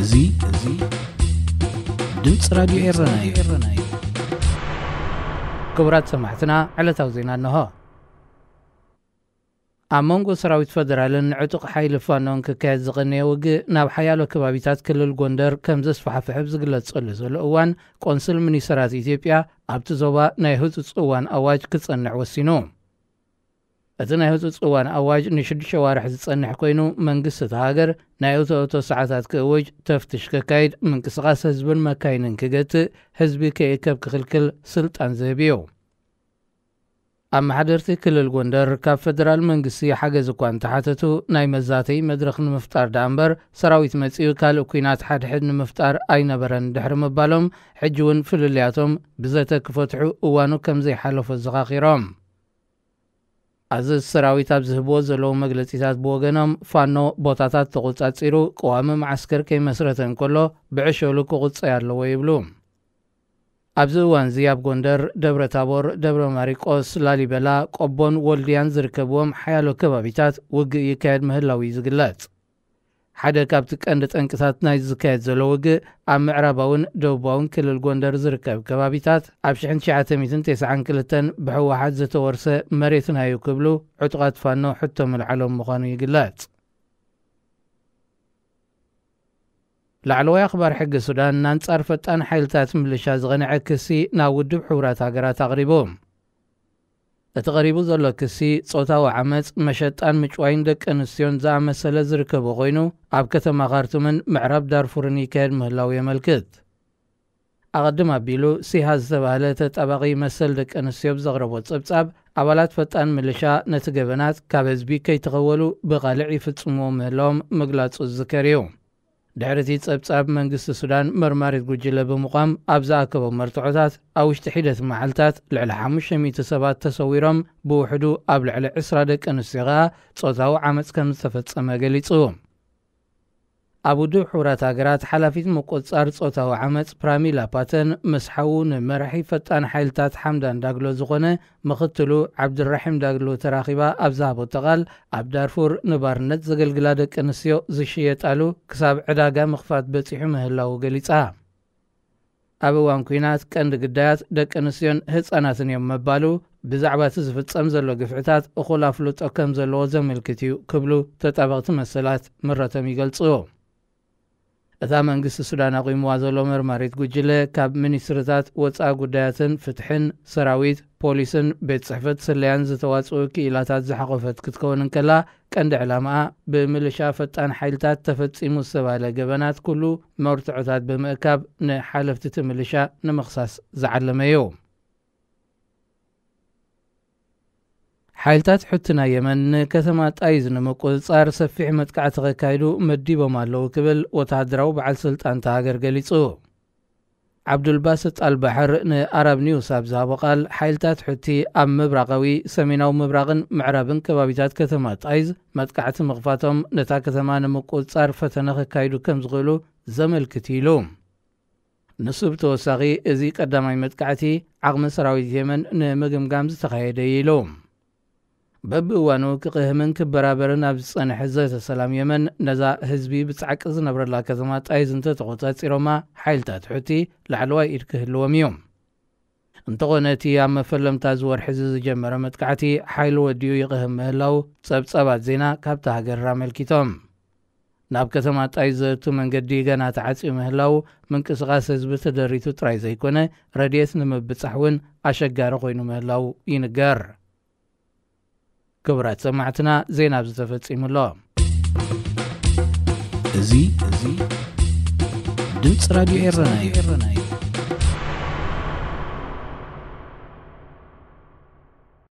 እዚ እዚ ድምፂ ራዲዮ ኤረና እዩ። ክቡራት ሰማዕትና፣ ዕለታዊ ዜና እንሆ። ኣብ መንጎ ሰራዊት ፈደራልን ዕጡቕ ሓይሊ ፋኖን ክካየድ ዝቐነየ ውግእ ናብ ሓያሎ ከባቢታት ክልል ጎንደር ከም ዘስፋሕፍሕ ኣብ ዝግለጸሉ ዘሎ እዋን፣ ቆንስል ሚኒስተራት ኢትዮጵያ ኣብቲ ዞባ ናይ ህጹጽ እዋን ኣዋጅ ክጸንዕ ወሲኑ። እቲ ናይ ህጹጽ እዋን ኣዋጅ ንሽዱሽተ ዋርሕ ዝጸንሕ ኮይኑ፣ መንግስቲ እታ ሃገር ናይ እቶ እቶ ሰዓታት ክእውጅ፣ ተፍትሽ ከካይድ፣ ምንቅስቓስ ህዝብን መካይንን ክገትእ፣ ህዝቢ ከይእከብ ክኽልክል ስልጣን ዝህብ እዩ። ኣመሓደርቲ ክልል ጎንደር ካብ ፈደራል መንግስቲ ሓገዝ እኳ እንተሓተቱ፣ ናይ መዛተዪ መድረኽ ንምፍጣር ደኣ እምበር፣ ሰራዊት መጺኡ ካልእ ኲናት ሓድሕድ ንምፍጣር ኣይነበረን ድሕሪ ምባሎም፣ ሕጂ እውን ፍልልያቶም ብዘተ ክፈትሑ እዋኑ ከም ዘይሓለፎ ዘኻኺሮም። ኣዘዝቲ ሰራዊት ኣብ ዝህብዎ ዘለዉ መግለጺታት ብወገኖም፣ ፋኖ ቦታታት ተቖጻጺሩ፣ ቀዋሚ መዓስከር ከይመስረተ እንከሎ፣ ብዕሸሉ ክቑጸይ ኣለዎ ይብሉ። ኣብዚ እዋን እዚ ኣብ ጎንደር፣ ደብረ ታቦር፣ ደብረ ማሪቆስ፣ ላሊበላ፣ ቆቦን ወልድያን ዝርከብዎም ሓያሎ ከባቢታት ውግእ ይካየድ ምህላው እዩ ዝግለጽ። ሓደ ካብቲ ቀንዲ ጠንቅታት ናይ ዝካየድ ዘሎ ውግእ፣ ኣብ ምዕራባውን ደቡባውን ክልል ጎንደር ዝርከብ ከባቢታት፣ ኣብ ሽሕን ትሽዓተ ሚእትን ተስዓን ክልተን ብህወሓት ዝተወርሰ መሬትና እዩ ክብሉ ዕጡቓት ፋኖ ሕቶ ምልዓሎም ምዃኑ ይግለጽ። ላዕለዋይ ኣኽባር ሕጊ ሱዳን፣ ንኣንጻር ፈጣን ሓይልታት ምልሻ ዝቐንዐ ክሲ ናብ ውድብ ሕቡራት ሃገራት ኣቕሪቡ። እቲ ቀሪቡ ዘሎ ክሲ፣ ጾታዊ ዓመጽ፣ መሸጣን ምጭዋይን ደቂ ኣንስትዮን ዝኣመሰለ ዝርከቦ ኮይኑ፣ ኣብ ከተማ ካርቱምን ምዕራብ ዳርፉርን ይካየድ ምህላው የመልክት። ኣቐድም ኣቢሉ፣ ሲሃ ዝተባህለ ተጣባቒ መሰል ደቂ ኣንስትዮ ብዘቕረቦ ጸብጻብ፣ ኣባላት ፈጣን ምልሻ ነቲ ገበናት ካብ ህዝቢ ከይተኸወሉ ብቓልዕ ይፍጽምዎ ምህላዎም ምግላጹ ዝዝከር እዩ። ድሕሪ እቲ ጸብጻብ፣ መንግስቲ ሱዳን መርማሪት ጉጅለ ብምቋም ኣብ ዝኣከቦ መርትዖታት፣ ኣብ ውሽጢ ሒደት መዓልታት ልዕሊ ሓሙሽተ ሚእቲ ሰባት ተሰዊሮም፣ ብውሕዱ ኣብ ልዕሊ ዕስራ ደቂ ኣንስትዮ ከኣ ጾታዊ ዓመጽ ከም ዝተፈጸመ ገሊጹ። ኣብ ውድብ ሕቡራት ሃገራት ሓላፊት ምቁጽጻር ጾታዊ ዓመጽ ፕራሚላ ፓተን፣ ምስ ሓዉ ንመራሒ ፈጣን ሓይልታት ሓምዳን ዳግሎ ዝኾነ ምኽትሉ ዓብድራሒም ዳግሎ ተራኺባ ኣብ ዝሃበቶ ቃል፣ ኣብ ዳርፉር ንባርነት ዘገልግላ ደቂ ኣንስትዮ ዝሽየጣሉ ክሳብ ዕዳጋ ምኽፋት በጺሑ ምህላዉ ገሊጻ። ኣብ እዋን ኲናት ቀንዲ ግዳያት ደቂ ኣንስትዮን ህጻናትን እዮም ምባሉ፣ ብዛዕባ እቲ ዝፍጸም ዘሎ ግፍዕታት እኹል ኣፍልጦ ከም ዘለዎ ዘመልክት እዩ ክብሉ ተጣበቕቲ መሰላት ምረቶም ይገልጹ። እታ መንግስቲ ሱዳን ኣቑምዋ ዘሎ መርማሪት ጉጅለ፣ ካብ ሚኒስትርታት ወጻኢ ጉዳያትን ፍትሕን፣ ሰራዊት፣ ፖሊስን ቤት ጽሕፈት ስለያን ዝተዋጽኡ ክኢላታት ዝሓቖፈት ክትከውን እንከላ፣ ቀንዲ ዕላማኣ ብምልሻ ፈጣን ሓይልታት ተፈጺሙ ዝተባህለ ገበናት ኩሉ መርትዖታት ብምእካብ ንሓለፍቲ እቲ ምልሻ ንምኽሳስ ዝዓለመ እዩ። ሓይልታት ሑቲ ናይ የመን ንከተማ ጣይዝ ንምቁጽጻር ሰፊሕ መጥቃዕቲ ከካይዱ መዲቦም ኣለዉ ክብል ወተሃደራዊ በዓል ስልጣን እታ ሃገር ገሊጹ። ዓብዱልባስጥ ኣልባሕር ንኣራብ ኒውስ ኣብ ዝሃቦ ቃል፣ ሓይልታት ሑቲ ኣብ ምብራቓዊ፣ ሰሜናዊ ምብራቕን ምዕራብን ከባቢታት ከተማ ጣይዝ መጥቃዕቲ ምኽፋቶም ነታ ከተማ ንምቁጽጻር ፈተነ ከካይዱ ከም ዝኽእሉ ዘመልክት እዩ ኢሉ። ንሱ ብተወሳኺ፣ እዚ ቀዳማይ መጥቃዕቲ ዓቕሚ ሰራዊት የመን ንምግምጋም ዝተኻየደ እዩ ኢሉ። በብእዋኑ ክቕህምን ክበራበርን ኣብ ዝጸንሐ ዘተ ሰላም የመን፣ ነዛ ህዝቢ ብጻዕቂ ዝነብረላ ከተማ ጣይዝ እንተተቖጻጺሮማ፣ ሓይልታት ሑቲ ላዕለዋይ ኢድ ክህልዎም እዩ። እንተኾነ፣ እቲ ኣብ መፈለምታ እዚ ወርሒ እዚ ዝጀመረ መጥቃዕቲ ሓይሉ ወዲኡ ይቕህም ምህላው ጸብጻባት ዜና ካብታ ሃገር ኣመልኪቶም። ናብ ከተማ ጣይዝ ዘእቱ መንገዲ ገና ተዓጽዩ ምህላው፣ ምንቅስቓስ ህዝቢ ተደሪቱ ጥራይ ዘይኮነ፣ ረድኤት ንምብጻሕ እውን ኣሸጋሪ ኮይኑ ምህላው ይንገር። ክቡራት ሰማዕትና፣ ዜና ኣብዚ ተፈጺሙ ኣሎ። እዚ፣ እዚ ድምፂ ራዲዮ ኤረና እዩ።